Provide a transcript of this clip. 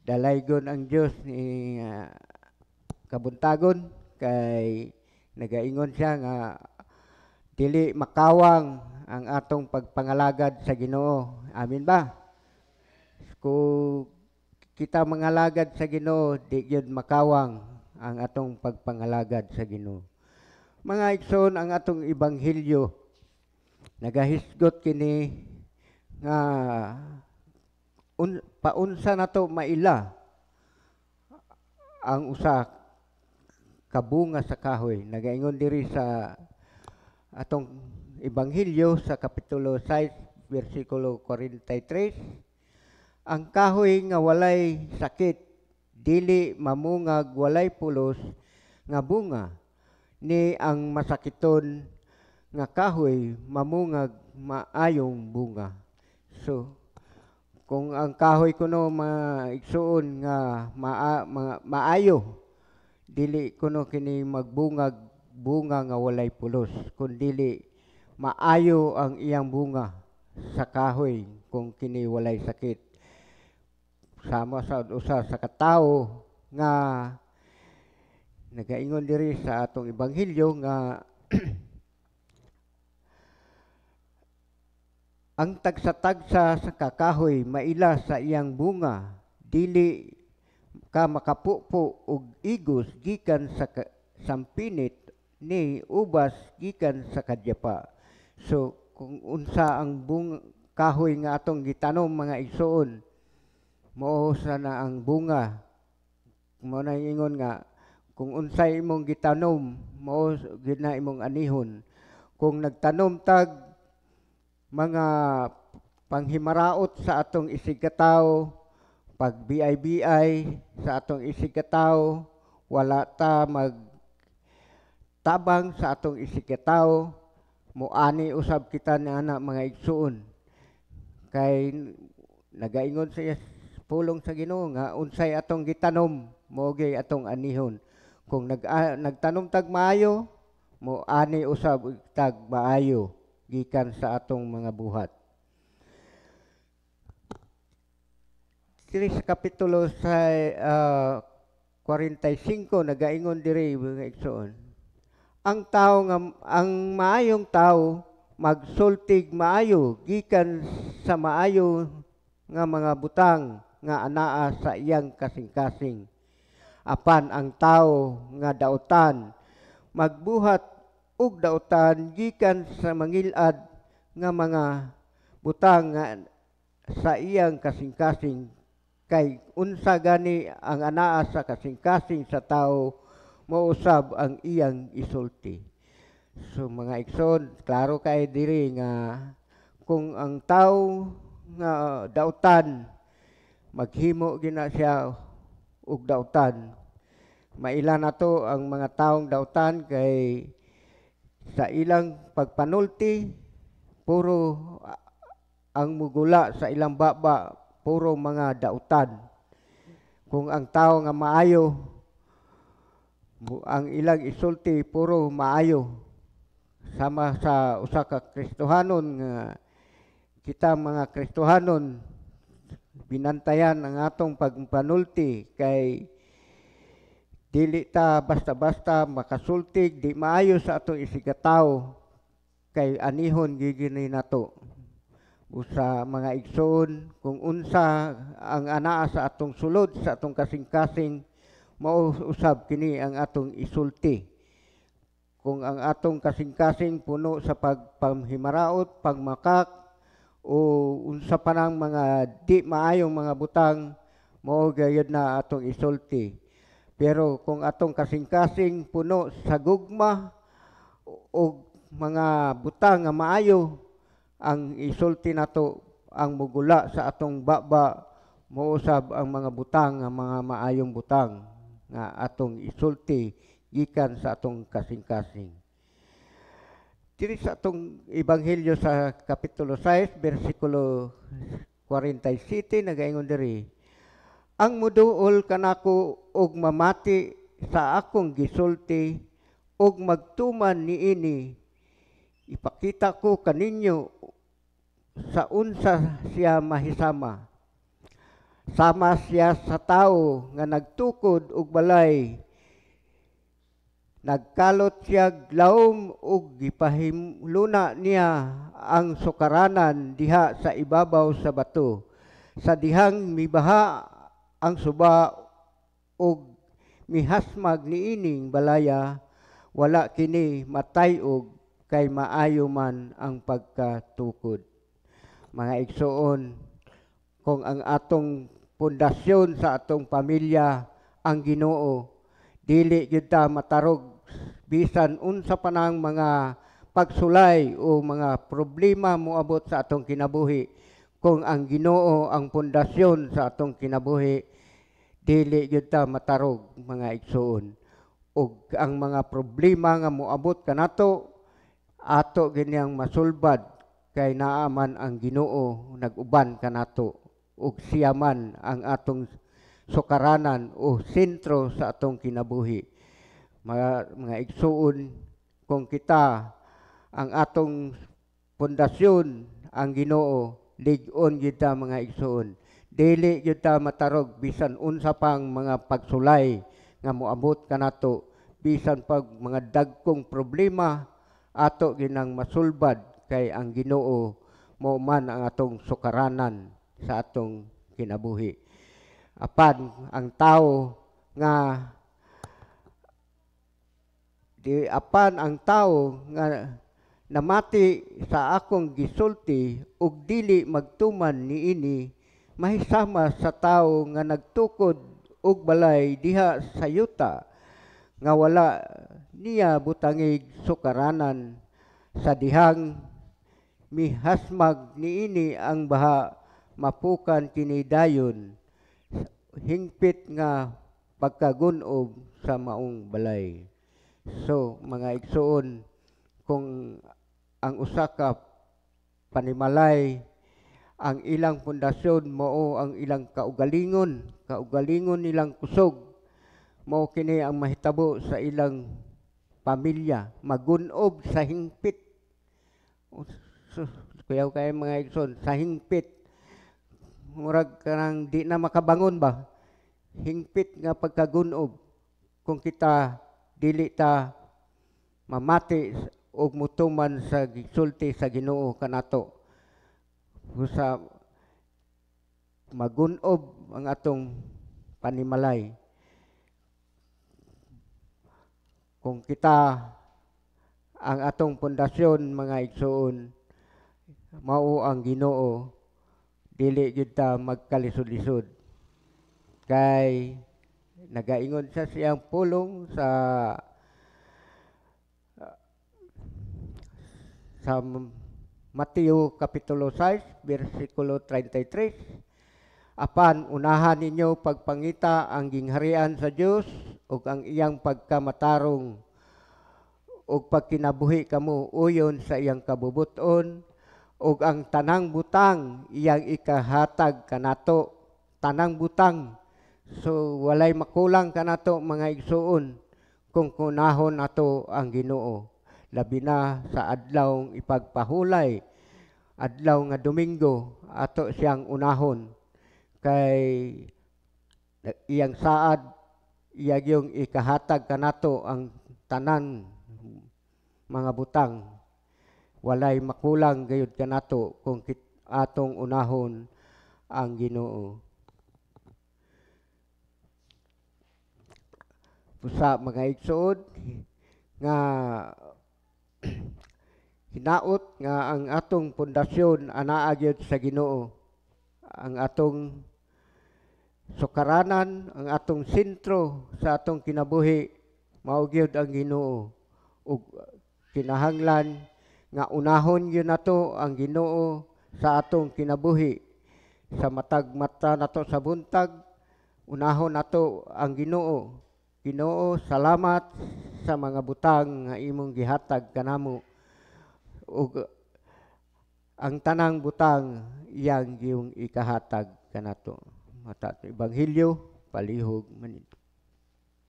Dalaygon ang Dios ni kabuntagon kay nagaingon siya nga dili makawang ang atong pagpangalagad sa Ginoo. Amin ba? Kung kita mangalagad sa Ginoo, di gyud makawang ang atong pagpangalagad sa Ginoo. Mga igsoon, ang atong ebanghelyo nagahisgot kini nga paunsa nato maila ang usa ka bunga sa kahoy. Nagaingon diri sa atong ebanghelyo sa kapitulo 6 bersikulo 43, ang kahoy nga walay sakit dili mamungag walay pulos nga bunga, ni ang masakiton nga kahoy mamungag maayong bunga. So kung ang kahoy kuno, mga igsuon, nga maayo, dili kuno kini magbungag bunga nga walay pulos, kun dili maayo ang iyang bunga sa kahoy kung kini walay sakit. Sama sa usa sa katawo nga nagaingon diri sa atong ebanghelyo nga ang tagsa-tagsa sa kakahoy maila sa iyang bunga. Dili ka makapupo og igos gikan sa sampinit ni ubas gikan sa kadyapa. So kung unsa ang kahoy nga atong gitanom, mga igsuon, mao sana ang bunga. Mao na ingon nga kung unsay imong gitanom, mao gyud na imong anihon. Kung nagtanom tag mga panghimaraot sa atong isigkatawo, pag BIBI sa atong isigkatawo, wala ta mag tabang sa atong isigkatawo, muani usab kita ni ana, mga igsuon. Kay nagaingon sa pulong sa Ginoo nga unsay atong gitanom, mao gyud atong anihon. Kung nagtanom tag maayo, mo ani usab tag maayo gikan sa atong mga buhat. Diri sa kapitulo sa 45 nagaingon diri, mga igsoon. Ang tao nga ang maayong tao magsultig maayo gikan sa maayo nga mga butang nga anaa sa iyang kasing-kasing. Apan ang tao nga dautan magbuhat og dautan gikan sa mangilad nga mga butang nga sa iyang kasing-kasing, kay unsa gani ang anaa sa kasing-kasing sa tao, mousab ang iyang isulti. So mga igsoon, klaro kay diri nga kung ang tao nga dautan, maghimo gina siya og dautan. Maila nato ang mga taong dautan kay sa ilang pagpanulti, puro ang mugula sa ilang baba, puro mga dautan. Kung ang tao nga maayo, ang ilang isulti puro maayo. Sama sa usa ka Kristohanon nga kita mga Kristohanon, binantayan ang atong pagpanulti kay dili ta basta-basta makasultig di maayo sa atong isigkatawo kay anihon gigini nato. Usa, mga igsoon, kung unsa ang anaa sa atong sulod, sa atong kasing-kasing, mao usab kini ang atong isulti. Kung ang atong kasing-kasing puno sa pagpamhimaraot, pagmakak o unsa pa nang mga di maayong mga butang, mao gayud na atong isulti. Pero kung atong kasing-kasing puno sa gugma o mga butang nga maayo, ang isulti nato, ang mugula sa atong baba, mousab ang mga butang nga mga maayong butang nga atong isulti gikan sa atong kasing-kasing. Diri sa atong ebanghelyo sa kapitulo 6 bersikulo 47 nagaingon diri, ang muduol kanako og mamati sa akong gisulti og magtuman niini, ipakita ko kaninyo sa unsa siya mahisama. Sama siya sa tawo nga nagtukod og balay. Nagkalot siya lawom ug gipahimluna niya ang sukaranan diha sa ibabaw sa bato. Sa dihang mibaha ang suba ug mihasmag niining balaya, wala kini matay-og kay maayo man ang pagkatukod. Mga igsoon, kung ang atong pundasyon sa atong pamilya ang Ginoo, dili gyud ta matarog bisan unsa pa nang mga pagsulay o mga problema moabot sa atong kinabuhi. Kung ang Ginoo ang pundasyon sa atong kinabuhi, dili gyud ta matarog, mga igsoon. Ug ang mga problema nga moabot kanato, ato ginyang masulbad kay naa man ang Ginoo nag-uban kanato ug siya man ang atong sukaranan o sentro sa atong kinabuhi. Mga igsuon, kung kita ang atong pundasyon ang Ginoo, lig-on gyud ta, mga igsuon. Dili gyud ta matarog bisan unsa pang mga pagsulay nga moabot kanato, bisan pag mga dagkong problema, ato ginang masulbad kay ang Ginoo mao man ang atong sukaranan sa atong kinabuhi. Apan ang tao nga di apan ang tao nga namati sa akong gisulti ug dili magtuman niini, mahisama sa tawo nga nagtukod og balay diha sa yuta nga wala niya butangig sukaranan. Sa dihang mihasmag niini ang baha, mapukan kini dayon, hingpit nga pagkagun-ob sa maong balay. So mga igsuon, kung ang usa ka panimalay, ang ilang pundasyon mao ang ilang kaugalingon, kaugalingon nilang kusog, mao kini ang mahitabo sa ilang pamilya, magunob sa hingpit. Sus, kuyaw kay mga igsoon, sa hingpit. Murag kanang di na makabangon ba? Hingpit nga pagkagunob kung kita dili ta mamati og mutuman sa gisulti sa Ginoo kanato. Sa magunob ang atong panimalay. Kung kita ang atong pundasyon, mga igsoon, mao ang Ginoo, dili gyud ta magkalisod-lisod. Kay nagaingon sa siyang pulong sa Mateo Kapitulo 6 versikulo 33, "Apan unahan ninyo pagpangita ang gingharian sa Dios ug ang iyang pagkamatarong, ug pagkinabuhi kamo uyon sa iyang kabubuton, ug ang tanang butang iyang ikahatag kanato." Tanang butang. So walay makulang kanato, mga igsuon, kung kunahon nato ang Ginoo, labi na sa adlaw ipagpahulay, adlaw nga Domingo, ato siyang unahon kay iyang saad, iya gyung ikahatag kanato ang tanan mga butang. Walay makulang gayud kanato kung atong unahon ang Ginoo. Usa, mga igsoon, nga hinaot nga ang atong pundasyon anaa gyud sa Ginoo, ang atong sukaranan, ang atong sentro sa atong kinabuhi mao gyud ang Ginoo, ug kinahanglan nga unahon gyud nato ang Ginoo sa atong kinabuhi. Sa matag mata nato sa buntag, unahon nato ang Ginoo. Ginoo, salamat sa mga butang nga imong gihatag kanamo, ug ang tanang butang iyang giyong ikahatag kanato. Mata Ebanghelyo, palihog manidto.